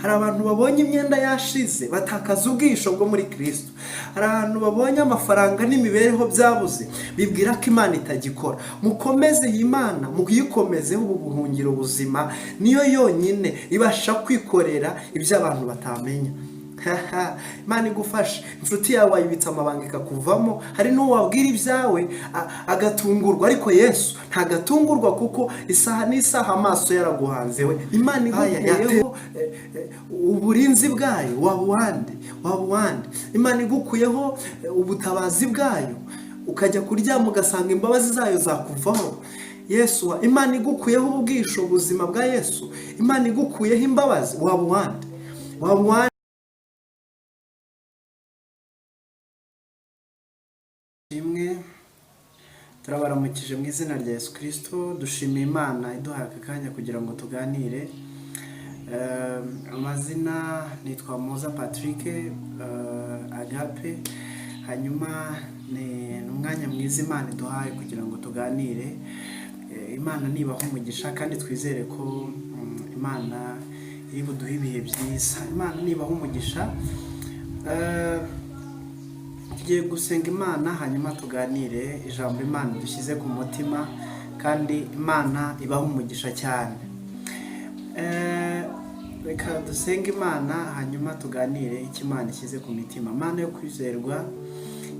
Hari abantu babonye imyenda yashize, batakaza ubwihisho bwo muri Kirisito. Hari abantu babonye amafaranga n'imibereho byabuze, bibwira ko Imana itagikora. Mukomeze iyi Mana, muyikomezeho ubu buhungiro buzima, niyo yonyine ibasha kwikorera ibyo abantu batamenya. Imana igufashe. Inshuti yawe wayibitse amabanga ikakuvamo, hari n'uwo wabwira ibyawe agatungurwa, ariko Yesu ntagatungurwa, kuko isaha n'isaha amaso yaraguhanze we. Imana igukuyeho uburinzi bwayo, waba uwande? Waba uwande? Imana igukuyeho ubutabazi bwayo, ukajya kuryama ugasanga imbabazi zayo zakuvaho. Yesu, Imana igukuyeho ubwisho ubuzima bwa Yesu, Imana igukuyeho imbabazi, waba uwande? Waba uwande? Imwe turabaramukije mu izina rya Yesu Kirisito. Dushimiye Imana iduhaye aka kanya kugira ngo tuganire. Amazina nitwa Muza Patrick Agape. Hanyuma ni umwanya mwiza Imana iduhaye kugira ngo tuganire. Imana nibaha umugisha, kandi twizere ko Imana iri buduhe ibihe byiza. Imana nibaha umugisha. Tugiye gusenga Imana, hanyuma tuganire ijambo Imana dushyize ku mutima, kandi Imana ibaha umugisha cyane. Reka dusenge Imana, hanyuma tuganire icyo Imana ishyize ku mitima. Imana yo kwizerwa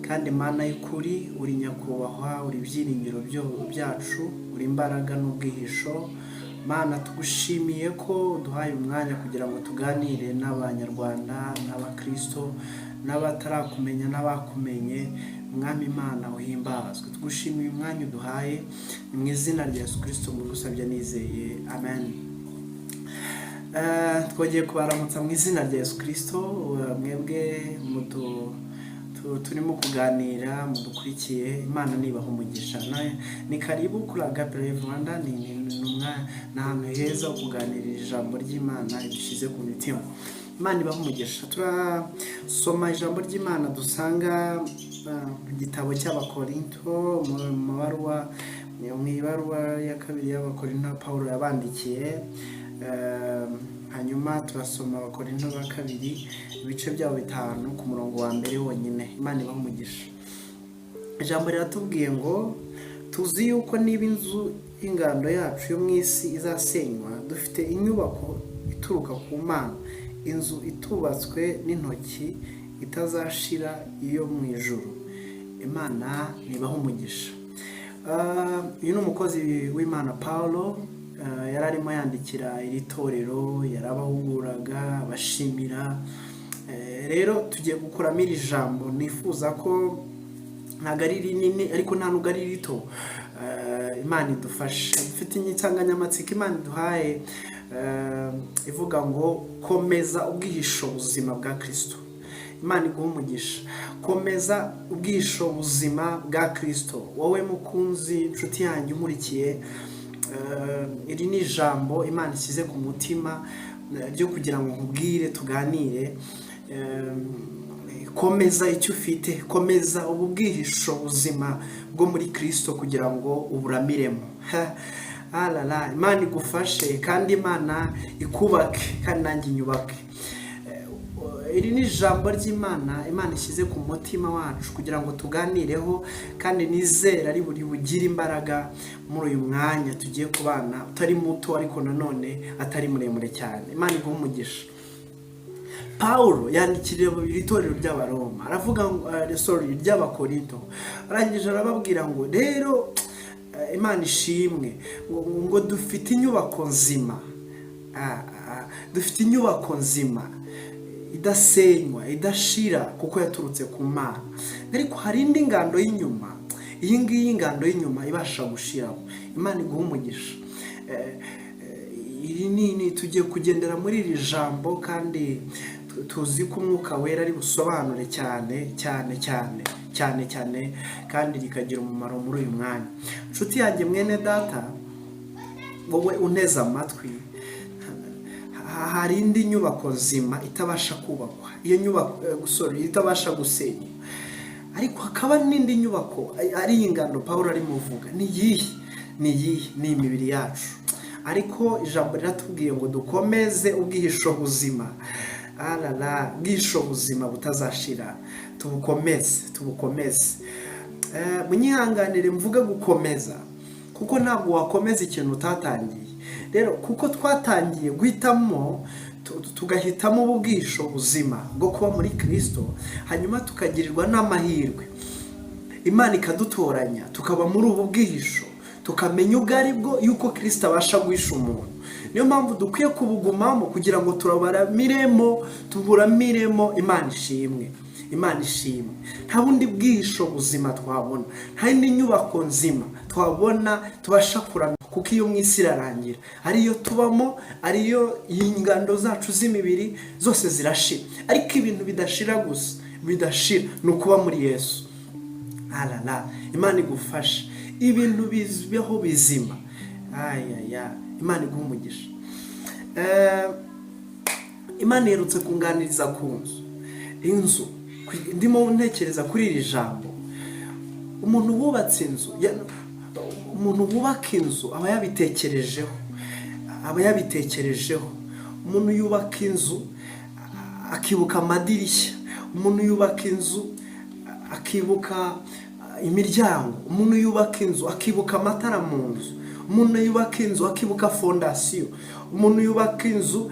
kandi Imana y'ukuri, uri nyakubahwa, uri ibyiringiro byacu, uri imbaraga n'ubwihisho. Mana, tugushimiye ko uduhaye umwanya kugira ngo tuganire n'Abanyarwanda n'Abakristo n'abatarakumenya n'abakumenye. Mwami Imana, uhimbazwe. Tugushimiye umwanya uduhaye. Ni mu izina rya Yesu Kristo mbigusabye nizeye, amen. Twongeye kubaramutsa mu izina rya Yesu Kristo, mwebwe turimo kuganira, mudukurikiye. Imana nibaha umugisha. Ni karibu kuri Agape Live Rwanda. Ni ahantu heza ho kuganirira ijambo ry'Imana ridushyize ku mitima. Imana ibaha umugisha. Turasoma ijambo ry'Imana dusanga mu gitabo cy'Abakorinto, mu mabaruwa, mu ibaruwa ya kabiri y'Abakorinto Pawulo yabandikiye. Hanyuma turasoma Abakorinto ba kabiri, ibice byabo 5, ku murongo wa mbere wonyine. Imana ibaha umugisha. Ijambo riratubwiye ngo: "Tuzi yuko niba inzu y'ingando yacu yo mu isi izasenywa, dufite inyubako ituruka ku Mana, inzu itubatswe n'intoki, itazashira, iyo mu ijuru." Imana nibaha umugisha. Uyu ni umukozi w'Imana Paulo, yari arimo yandikira iri torero, yarabahuguraga, abashimira. Rero tugiye gukuramo iri jambo. Nifuza ko ntabwo ari rinini, ariko nta nubwo ari rito. Imana idufashe. Dufite insanganyamatsiko Imana iduhaye ivuga ngo: "Komeza ubwihisho buzima bwa Kirisito." Imana iguha umugisha. Komeza ubwihisho buzima bwa Kirisito. Wowe mukunzi, inshuti yanjye umurikiye, iri ni ijambo Imana ishyize ku mutima ryo kugira ngo nkubwire, tuganire. Komeza icyo ufite, komeza ubu bwihisho buzima bwo muri Kirisito kugira ngo uburamiremo. Alala, Imana igufashe, kandi Imana ikubake, kandi nanjye inyubake. Iri ni ijambo ry'Imana Imana ishyize ku mutima wacu kugira ngo tuganireho, kandi nizera ari buri bugire imbaraga muri uyu mwanya tugiye kubana, utari muto ariko nanone atari muremure cyane. Imana iguhe umugisha. Pawulo yandikiriye iri torero ry'Abaroma, aravuga ngo, sorry, ry'Abakorinto, arangije arababwira ngo: "Rero Imana ishimwe ngo dufite inyubako nzima. Dufite inyubako nzima idasenywa, idashira, kuko yaturutse ku Mana. Ariko hari indi ngando y'inyuma, iyi ngiyi ingando y'inyuma ibasha gushiraho." Imana iguha umugisha. Iri ni tugiye kugendera muri iri jambo, kandi tuzi ko Umwuka Wera ari busobanure cyane cyane cyane cyane cyane, kandi rikagira umumaro muri uyu mwanya. Inshuti yanjye, mwene data, wowe unteze amatwi, hari indi nyubako nzima itabasha kubakwa, iyo nyubako, sorry, itabasha gusenywa, ariko hakaba n'indi nyubako ari ingando Paul arimo uvuga. Ni iyihe? Ni iyihe? Ni imibiri yacu. Ariko ijambo riratubwiye ngo dukomeze ubwihisho buzima, arara bwihisho buzima butazashira, tubukomeze, tubukomeze. Munyihanganire mvuge gukomeza, kuko ntabwo wakomeza ikintu utatangiye. Rero kuko twatangiye guhitamo, tugahitamo ubu bwihisho buzima bwo kuba muri Kirisito, hanyuma tukagirirwa n'amahirwe, Imana ikadutoranya tukaba muri ubu bwihisho, tukamenya ubwo ari bwo yuko Kirisito abasha guhisha umuntu. Niyo mpamvu dukwiye kubugumamo kugira ngo turabaramiremo, tuburamiremo. Imana ishimwe, Imana ishimwe. Nta bundi bwihisho buzima twabona, nta yindi nyubako nzima twabona tubasha kuramya, kuko iyo mu isi irarangira, ariyo tubamo, ariyo ingando zacu z'imibiri zose zirashira. Ariko ibintu bidashira gusa, bidashira, ni ukuba muri Yesu. Arara, Imana igufashe ibintu bibeho bizima. Ayaya, Imana iguha umugisha. Imana iherutse kunganiriza ku nzu. Inzu, ndimo ntekereza kuri iri jambo, umuntu wubatse inzu, umuntu wubaka inzu aba yabitekerejeho, aba yabitekerejeho. Umuntu yubaka inzu akibuka amadirishya, umuntu yubaka inzu akibuka imiryango, umuntu yubaka inzu akibuka amatara mu nzu, umuntu yubaka inzu akibuka fondasiyo, umuntu yubaka inzu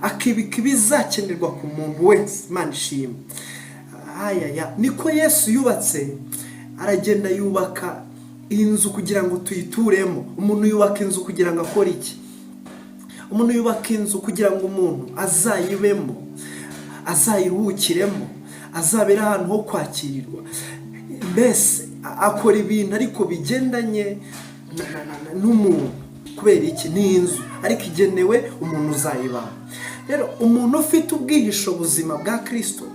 akibika ibizakenerwa ku muntu wese. Imana ishimwe. Ayaya, niko Yesu yubatse, aragenda yubaka inzu kugira ngo tuyituremo. Umuntu yubaka inzu kugira ngo akore iki? Umuntu yubaka inzu kugira ngo umuntu azayibemo, azayiruhukiremo, azabere ahantu ho kwakirirwa. Mbese akora ibintu ariko bigendanye n'umuntu. Kubera iki? Ni inzu ariko igenewe umuntu uzayibamo. Rero umuntu ufite ubwihisho buzima bwa Kirisito,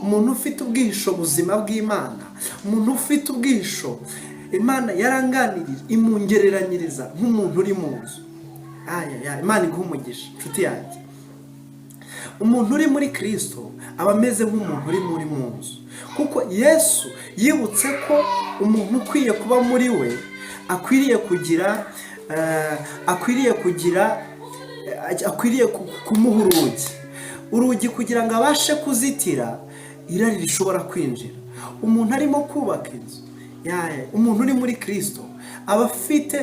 umuntu ufite ubwihisho buzima bw'Imana, umuntu ufite ubwihisho, Imana yaranganirije imungereranyiriza nk'umuntu uri mu nzu. Ayaya, Imana iguha umugisha, inshuti yanjye. Umuntu uri muri Kirisito aba ameze nk'umuntu uri muri mu nzu, kuko Yesu yibutse ko umuntu ukwiye kuba muri we akwiriye kugira akwiriye kugira akwiriye kumuha urugi, urugi kugira ngo abashe kuzitira irari rishobora kwinjira. Umuntu arimo kubaka inzu, umuntu uri muri Kirisito aba afite,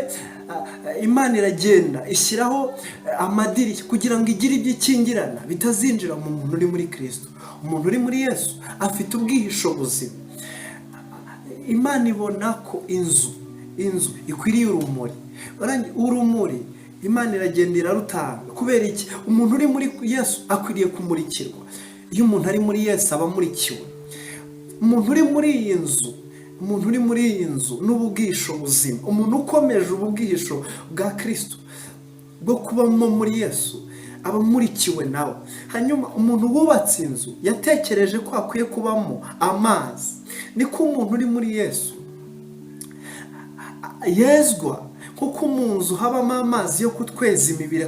Imana iragenda ishyiraho amadirishya kugira ngo igire ibyo ikingirana bitazinjira mu muntu uri muri Kirisito. Umuntu uri muri Yesu afite ubwihisho buzima. Imana ibona ko inzu ikwiriye urumuri. Urumuri Imana iragenda irarutanga. Kubera iki? Umuntu uri muri Yesu akwiriye kumurikirwa. Iyo umuntu ari muri Yesu aba amurikiwe. Umuntu uri muri iyi nzu, umuntu uri muri iyi nzu n'ububwisho buzima, umuntu ukomeje ububwihisho bwa Kirisito bwo kubamo muri Yesu, aba amurikiwe nawe. Hanyuma umuntu wubatse inzu yatekereje ko akwiye kubamo amazi. Niko umuntu uri muri Yesu yezwa, kuko mu nzu habamo amazi yo kutweza imibiri,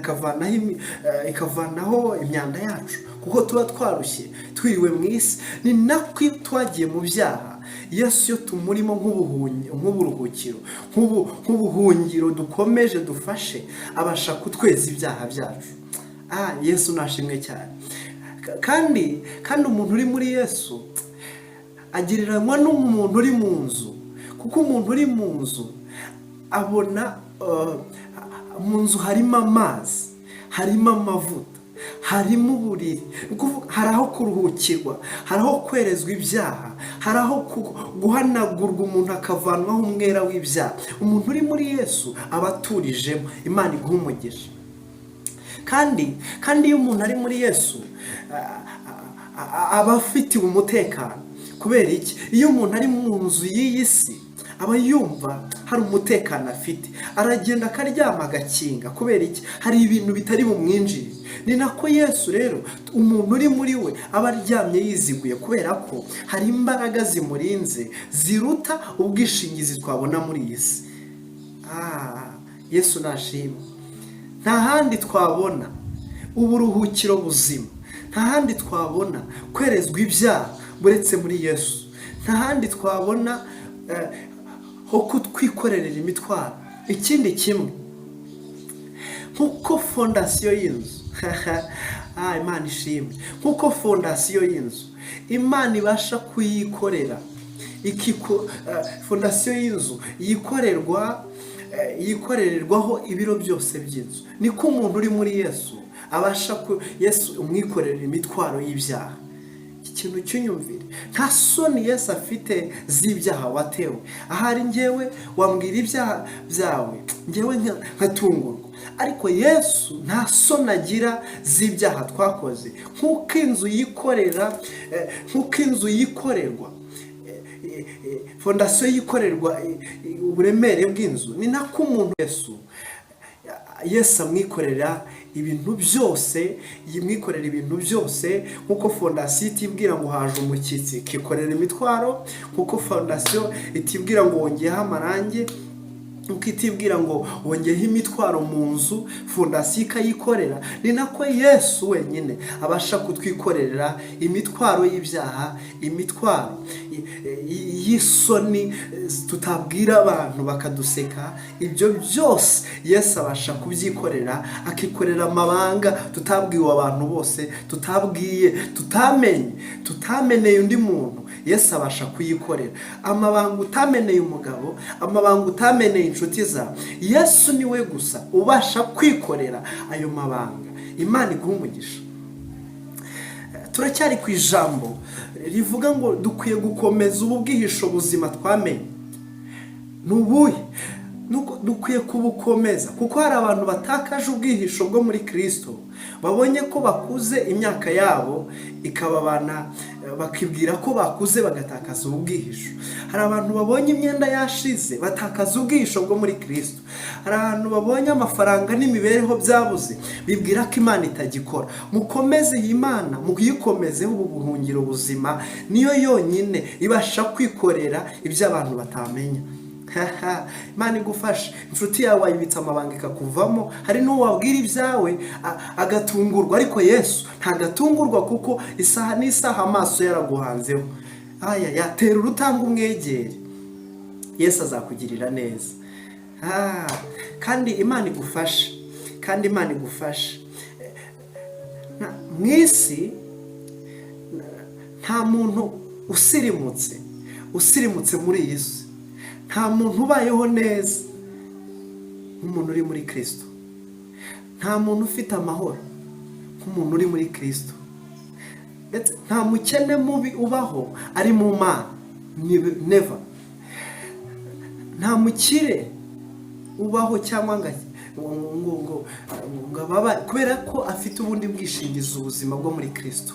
ikavanaho imyanda yacu, kuko tuba twarushye twiriwe mu isi. Ni nako iyo twagiye mu byaha, Yesu iyo tumurimo nk'uburuhukiro, nk'ubuhungiro dukomeje dufashe, abasha kutweza ibyaha byacu. Yesu nashimwe cyane. Kandi umuntu uri muri Yesu agereranywa n'umuntu uri mu nzu, kuko umuntu uri mu nzu abona mu nzu harimo amazi, harimo amavuta, harimo uburiri. Ni ukuvuga, hari aho kuruhukirwa, hari aho kwerezwa ibyaha, hari aho guhanagurwa, umuntu akavanwaho umwera w'ibyaha. Umuntu uri muri Yesu aba aturijemo. Imana iguha umugisha. Kandi iyo umuntu ari muri Yesu aba afitiwe umutekano. Kubera iki? Iyo umuntu ari mu nzu y'iyi si aba yumva hari umutekano afite, aragenda akaryama agakinga. Kubera iki? Hari ibintu bitari bumwinjire. Ni nako Yesu rero, umuntu uri muri we aba aryamye yiziguye, kubera ko hari imbaraga zimurinze ziruta ubwishingizi twabona muri iyi si. Yesu nashimwe. Nta handi twabona uburuhukiro buzima, nta handi twabona kwerezwa ibyaha buretse muri Yesu, nta handi twabona ho kutwikorerera imitwaro. Ikindi kimwe, Nk'uko fondasiyo y'inzu, Imana ishimwe, nk'uko fondasiyo y'inzu Imana ibasha kuyikorera, fondasiyo y'inzu yikorerwa, yikorererwaho ibiro byose by'inzu, niko umuntu uri muri Yesu abasha ku Yesu umwikorera imitwaro y'ibyaha. Ikintu cy'unyumvire, nta soni Yesu afite z'ibyaha watewe. Ahari ngewe wambwira ibyaha byawe, ngewe nkatungurwa, ariko Yesu nta soni agira z'ibyaha twakoze. Nk'uko inzu yikorera, nk'uko inzu yikorerwa, fondasiyo yikorerwa uburemere bw'inzu, ni nako umuntu Yesu amwikorera ibintu byose, yimwikorera ibintu byose. Nk'uko fondasiyo itibwira ngo haje umushyitsi, ikikorera imitwaro, nk'uko fondasiyo itibwira ngo wongeyeho amarangi, nk'uko itibwira ngo wongeyeho imitwaro mu nzu, fondasiyo ikayikorera, ni nako Yesu wenyine abasha kutwikorera imitwaro y'ibyaha, imitwaro y'isoni tutabwira abantu bakaduseka. Ibyo byose Yesu abasha kubyikorera, akikorera amabanga tutabwiwe abantu bose, tutabwiye, tutamenye, tutameneye undi muntu. Yesu abasha kuyikorera amabanga utameneye umugabo, amabanga utameneye inshuti zawe. Yesu niwe gusa ubasha kwikorera ayo mabanga. Imana iguha umugisha. Turacyari ku ijambo rivuga ngo dukwiye gukomeza ubu bwihisho buzima twamenye. Ni ubuhe? Nuko dukwiye kubukomeza, kuko hari abantu batakaje ubwihisho bwo muri Kirisito, babonye ko bakuze, imyaka yabo ikababana, bakibwira ko bakuze, bagatakaza ubu bwihisho. Hari abantu babonye imyenda yashize, batakaza ubwihisho bwo muri Kirisito. Hari abantu babonye amafaranga n'imibereho byabuze, bibwira ko Imana itagikora. Mukomeze iyi Mana, muyikomezeho ubu buhungiro buzima. Niyo yonyine ibasha kwikorera ibyo abantu batamenya. Imana igufashe. Inshuti yawe wayibitse amabanga ikakuvamo, hari n'uwo wabwira ibyawe agatungurwa, ariko Yesu ntagatungurwa, kuko isaha n'isaha amaso yaraguhanzeho. Aya yatera urutanga, umwegere, Yesu azakugirira neza. Kandi Imana igufashe, kandi Imana igufashe. Mu isi nta muntu usirimutse muri iyi si, nta muntu ubayeho neza nk'umuntu uri muri Kirisito, nta muntu ufite amahoro nk'umuntu uri muri Kirisito, ndetse nta mukene mubi ubaho ari mu Mana, never. Nta mukire ubaho cyangwa ngo ababare, kubera ko afite ubundi bwishingizi, ubuzima bwo muri Kirisito.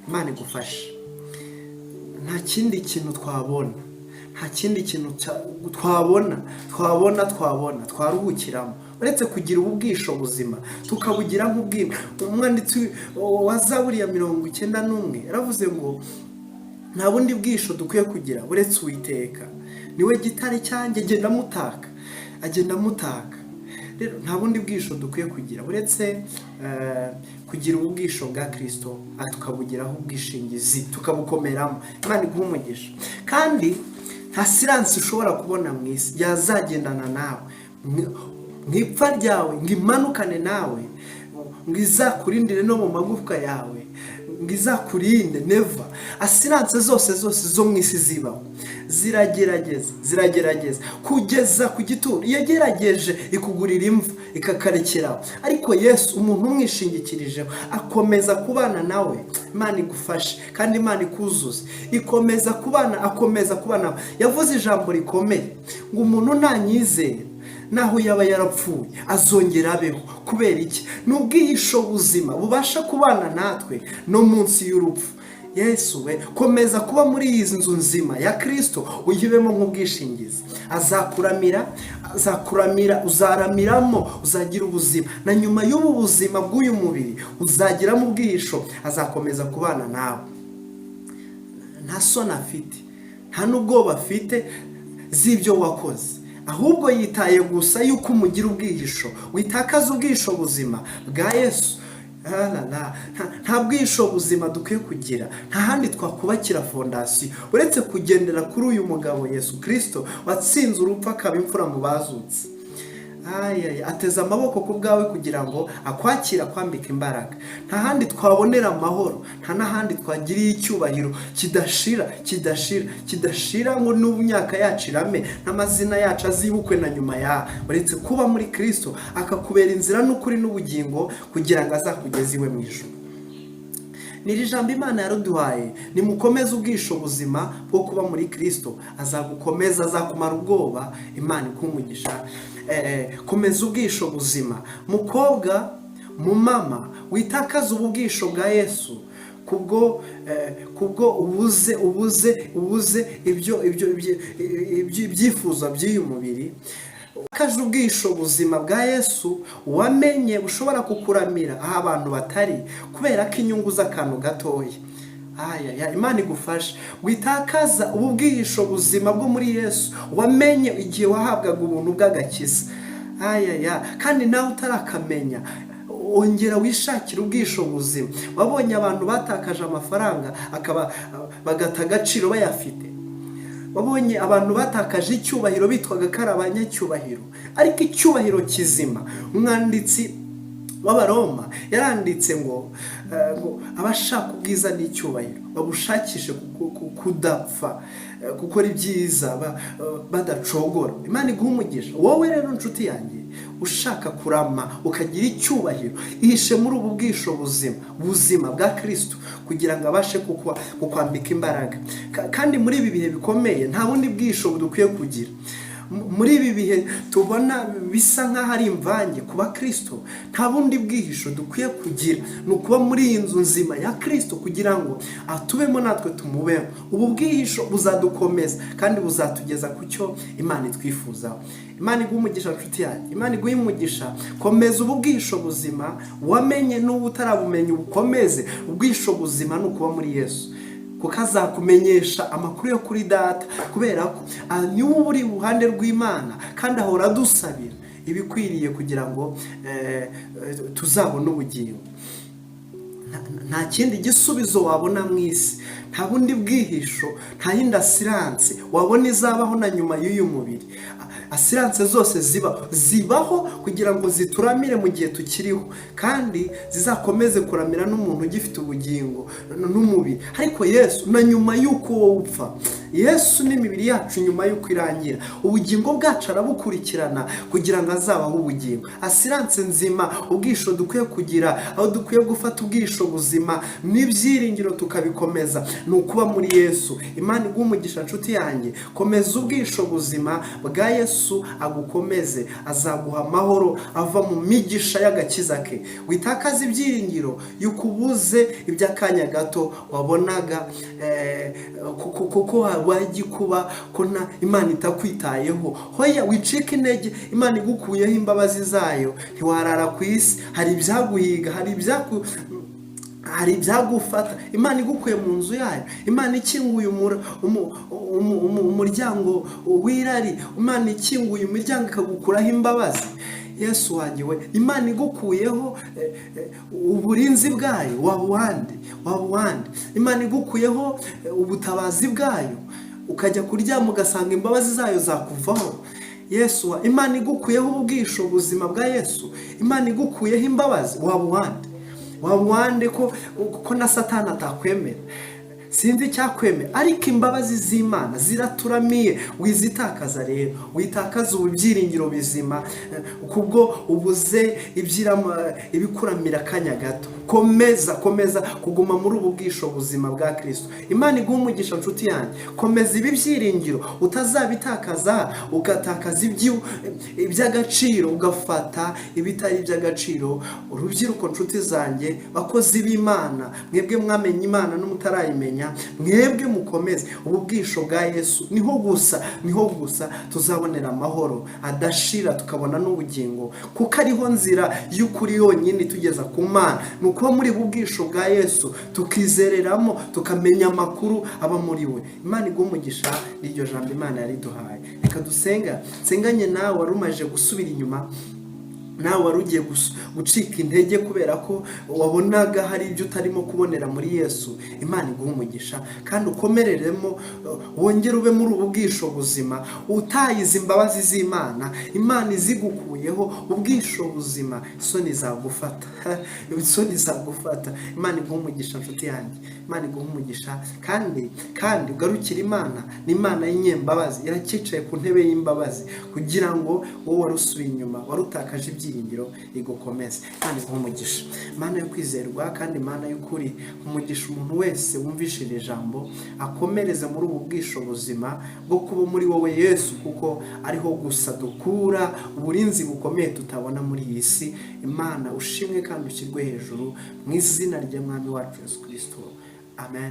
Imana igufashe. Nta kindi kintu twabona, nta kindi kintu twabona twaruhukiramo uretse kugira ubu bwisho buzima, tukabugira nk'ubwibwe. Umwanditsi wa Zaburi ya 91 yaravuze ngo nta bundi bwisho dukwiye kugira uretse Uwiteka, niwe gitare cyanjye, agenda amutaka, agenda amutaka. Rero nta bundi bwisho dukwiye kugira uretse kugira ubu bwisho bwa Kirisito, tukabugiraho ubwishingizi, tukabukomeramo. Imana iguha umugisha. Kandi nta assurance ushobora kubona mu isi yazagendana nawe mu ipfa ryawe ngo imanukane nawe, ngo izakurindire no mu magufwa yawe, ngo izakurinde, never. Assurance zose zose zo mu isi zibaho ziragerageza, ziragerageza kugeza ku gituro. Iyo yagerageje ikugurira imva, ikakarekeraho, ariko Yesu, umuntu umwishingikirijeho akomeza kubana nawe. Imana igufashe kandi Imana ikuzuze. Ikomeza kubana, akomeza kubana. Yavuze ijambo rikomeye ngo umuntu ntanyizera, naho yaba yarapfuye azongera abeho. Kubera iki? Ni ubwihisho buzima bubasha kubana natwe no munsi y'urupfu. Yesu we, komeza kuba muri iyi nzu nzima ya Kirisito, uyibemo nk'ubwishingizi. Azakuramira, azakuramira, uzaramiramo, uzagira ubuzima na nyuma y'ubu buzima bw'uyu mubiri, uzagiramo ubwihisho, azakomeza kubana nawe. Nta soni afite, nta n'ubwoba afite z'ibyo wakoze, ahubwo yitaye gusa yuko umugira ubwihisho. Witakaza ubwihisho buzima bwa Yesu. Nta bwihisho buzima dukwiye kugira, nta handi twakubakira fondasiyo uretse kugendera kuri uyu mugabo Yesu Kirisito, watsinze urupfu akaba imfura mu bazutse. Ayaya, ateze amaboko ku bwawe kugira ngo akwakire, akwambike imbaraga. Nta handi twabonera amahoro, nta n'ahandi twagiriye icyubahiro kidashira, kidashira, kidashira, ngo n'ubu myaka yacu irame n'amazina yacu azibukwe na nyuma ya, uretse kuba muri Kirisito, akakubera inzira n'ukuri n'ubugingo, kugira ngo azakugeze iwe mu ijuru. Ni iri jambo Imana yaruduhaye: nimukomeze ubwisho buzima bwo kuba muri Kirisito, azagukomeza, azakumara ubwoba. Imana ikumugisha. Komeza ubwisho buzima, mukobwa, mu mama, witakaza ubu bwisho bwa Yesu kubwo ubuze ibyo ibyifuzo by'uyu mubiri. Kaje ubwisho buzima bwa Yesu wamenye bushobora kukuramira aho abantu batari, kubera ko inyungu z'akantu gatoya. Aya, Imana igufashe. Witakaza ubu bwihisho buzima bwo muri Yesu wamenye igihe wahabwaga ubuntu bw'agakiza. Ayaya, kandi nawe utarakamenya, ongera wishakire ubwisho buzima. Wabonye abantu batakaje amafaranga akaba bagata agaciro bayafite. Wabonye abantu batakaje icyubahiro bitwaga ko ari abanyacyubahiro. Ariko icyubahiro kizima, umwanditsi w'Abaroma yaranditse ngo abashaka ubwiza n'icyubahiro babushakishe kudapfa, gukora ibyiza badacogora. Imana iguha umugisha. Wowe rero, nshuti yanjye, ushaka kurama ukagira icyubahiro, ihishe muri ubu bwisho buzima bwa Kirisito, kugira ngo abashe kukwambika imbaraga. Kandi muri ibi bihe bikomeye nta bundi bwisho dukwiye kugira. Muri ibi bihe tubona bisa nk'aho ari imvange ku bakristo, nta bundi bwihisho dukwiye kugira, ni ukuba muri iyi nzu nzima ya Kirisito, kugira ngo atubemo natwe tumubemo. Ubu bwihisho buzadukomeza kandi buzatugeza ku cyo Imana itwifuzaho. Imana iguhe umugisha, nshuti yanjye. Imana iguhe umugisha. Komeza ubu bwihisho buzima wamenye, n'ubu utarabumenya ubukomeze. Ubwihisho buzima ni ukuba muri Yesu, kuko azakumenyesha amakuru yo kuri Data, kubera ko niwe uba uri iruhande rw'Imana, kandi ahora adusabira ibikwiriye kugira ngo tuzabone ubugingo. Nta kindi gisubizo wabona mu isi, nta bundi bwihisho, nta yindi assurance wabona izabaho na nyuma y'uyu mubiri. Assurance zose zibaho, zibaho kugira ngo zituramire mu gihe tukiriho, kandi zizakomeze kuramira n'umuntu ugifite ubugingo n'umubiri. Ariko Yesu, na nyuma y'uko wowe upfa, Yesu n'imibiri yacu nyuma y'uko irangira, ubugingo bwacu arabukurikirana kugira ngo azabaho ubugingo. Assurance nzima, ubwisho dukwiye kugira, aho dukwiye gufata ubwisho buzima n'ibyiringiro tukabikomeza, ni ukuba muri Yesu. Imana iguhe umugisha, nshuti yanjye. Komeza ubwisho buzima bwa Yesu, agukomeze, azaguha amahoro ava mu migisha y'agakiza ke. Witakaza ibyiringiro y'uko ubuze iby'akanya gato wabonaga, kuko wajya kuba ko nta Imana itakwitayeho. Hoya, wicika intege. Imana igukuyeho imbabazi zayo, ntiwarara ku isi. Hari ibyaguhiga, hari ibyagufata. Imana igukuye mu nzu yayo, Imana ikinguye umuryango w'irari, Imana ikinguye imiryango ikagukuraho imbabazi, Yesu wanjye we, Imana igukuyeho uburinzi bwayo, waba uwande? Waba uwande? Imana igukuyeho ubutabazi bwayo, ukajya kuryama ugasanga imbabazi zayo zakuvaho, Yesu wa, Imana igukuyeho ubwisho buzima bwa Yesu, Imana igukuyeho imbabazi, waba uwande? Waba uwande ko na Satani atakwemera? Sinzi icyakwemera, ariko imbabazi z'Imana ziraturamiye. Wizitakaza rero, witakaza ubu byiringiro bizima kubwo ubuze ibikuramira akanya gato. Komeza, komeza kuguma muri ubu bwisho buzima bwa Kirisito. Imana iguha umugisha, nshuti yanjye. Komeza ibi byiringiro, utazabitakaza, ugatakaza iby'agaciro, ugafata ibitari iby'agaciro. Urubyiruko, nshuti zanjye, bakozi b'Imana, mwebwe mwamenye Imana n'umutarayimenya, mwebwe mukomeze ubu bwisho bwa Yesu. Niho gusa, niho gusa tuzabonera amahoro adashira, tukabona n'ubugingo, kuko ariho nzira y'ukuri yonyine itugeza ku Mana, ni ukuba muri ubu bwisho bwa Yesu, tukizereramo, tukamenya amakuru aba muri we. Imana iguhe umugisha n'iryo jambo Imana yariduhaye. Reka dusenga. Nsenganye nawe wari umaze gusubira inyuma. Nawe wari ugiye gucika intege kubera ko wabonaga hari ibyo utarimo kubonera muri Yesu, Imana iguha umugisha kandi ukomereremo, wongere ube muri ubu bwisho buzima. Utayize imbabazi z'Imana, Imana izigukuyeho ubwisho buzima, isoni zagufata, isoni zagufata. Imana iguha umugisha, nshuti yanjye. Imana iguha umugisha kandi ugarukire Imana. Ni Imana y'inyembabazi, iracyicaye ku ntebe y'imbabazi kugira ngo wowe wari usubiye inyuma, wari utakaje ibyiringiro, igukomeze. Imana iguha umugisha. Imana yo kwizerwa kandi Imana y'ukuri, umugisha umuntu wese wumvise iri jambo, akomereze muri ubu bwisho buzima bwo kuba muri wowe Yesu, kuko ariho gusa dukura uburinzi bukomeye tutabona muri iyi si. Imana ushimwe kandi ushyirwe hejuru mu izina ry'Umwami wacu Yesu Kirisito, amen.